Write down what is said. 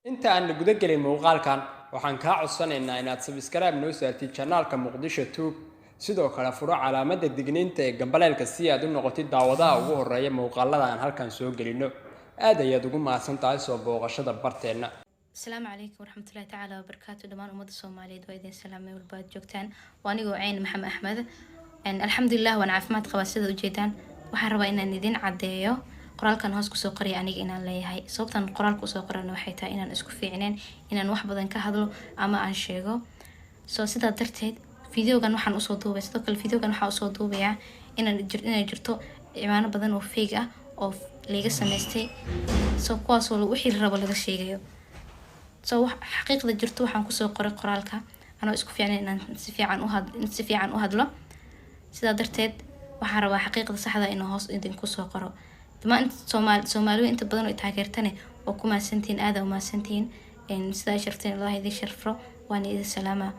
Inta aan guda gelin muuqaalkan, waxaan kaa codsanaynaa inaad subscribe noo saartid channelka Muqdisho Tube, sidoo kale furo calaamadda digniinta ee gambaleelka si aad u noqotid daawadaha ugu horeeya muuqaalada aan halkan soo gelino. Aad ayaad ugu mahadsan tahay soo booqashada barteenna. Asalaamu calaykum waraxmatullahi tacaala wabarakaatu. Dhammaan ummadda Soomaaliyeed waa idin salaamay walba aad joogtaan. Waa anigoo Ceyn Maxamed Axmed. Alxamdulilah, waan caafimaad qabaa sida ujeedaan. Waxaan rabaa inaan idin caddeeyo qoraalkan hoos kusoo qoraya aniga inaan leeyahay. Sababtan qoraalka usoo qorana waxay tahay inaan isku fiicneen inaan wax badan ka hadlo ama aan sheego. So sidaa darteed videogan waxaan usoo duubay. Sidoo kale videogan waxaan usoo duubayaa inaan inay jirto ciwaano badan oo fake ah oo laga samaystay, so kuwaasoo wixii la rabo laga sheegayo. So xaqiiqda jirto waxaan kusoo qoray qoraalka anoo isku fiicnayn inaan si fiican u hadlo. Sidaa darteed waxaan rabaa xaqiiqda saxda inuu hoos idinku soo qoro. Dhamaan inta Soomaaliya inta badan oo taageertane waa ku mahadsantihiin, aada u mahadsantihiin. Sidaa sharfteen Allah idin sharfo, waana idin salaamaa.